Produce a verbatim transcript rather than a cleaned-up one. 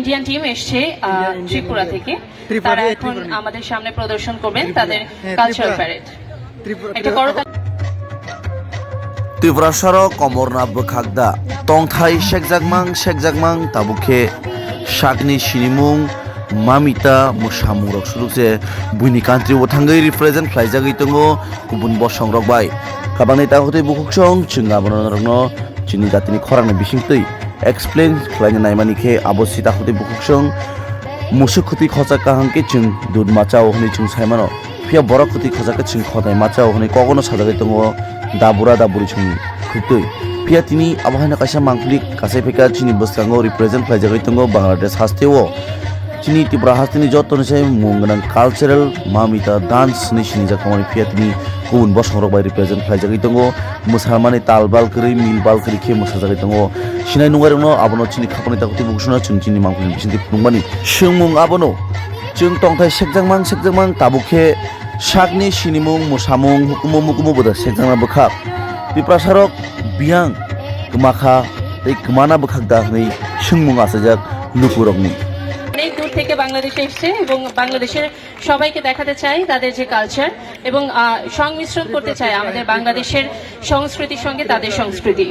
Indian team এসছে আহ, ত্রিপুরা থেকে। তারা এখন আমাদের সামনে প্রদর্শন করবেন তাদের কালচারাল প্যারেড। একটা করতালি। Tiprasarok komorna bwkhak da? Tongthai sekjakmang sekjakmang tabuk khe sakni sinimung, mamita, mwsamungrok sujuk se buini country o thangwi represent khlaijagwi tongo kubun bosongrok bai. Kabangni takhuk tei bukhuksong chwng abono norokno chini jatini khorangni bisingtwi explain khlaina naimani khe abo si takhuk tei bukhuksong musuk khutwi khochak kaham khe chwng dud machao hwnwi chwng saimano. Phiya borok kwtwi khajak khe chwng khodai machao hwnwi kogono sajagwi tongo da bura da buri chwngni khuktwi. Phiya tini abo haino kaisa mangpili kasai phaikha chini bwskango represent khlaijagwi tongo Bangladesh hasteo. Chini Tripura hasteni joto ni sai mung gwnang cultural mamita dance hwnwi sinijak tongmani phiya tini kubun bosongrok bai represent khlaijagwi tongo. Mwsamani tal bal kwrwi mil bal kwrwi khe mwsajagwi tongo. Sinai nungwi rokno abono chini khapani takhuk tei bukhuksongno chwng chini mangpili bisingtwi phunukmani. Swngmung abono. Chwng tongthai sekjakmang sekjakmang tabuk khe sakni sinimung, mwsamung, hukumu mukumu bo da sekjakna bwkhak. Tiprasarok biyang kwmakha tei kwmana bwkhak da hwnwi swngmung achaijak lukurokni. অনেক দূর থেকে বাংলাদেশে এসছে এবং বাংলাদেশের সবাইকে দেখাতে চাই তাদের যে কালচার এবং আহ, সংমিশ্রণ করতে চাই আমাদের বাংলাদেশের সংস্কৃতির সঙ্গে তাদের সংস্কৃতি।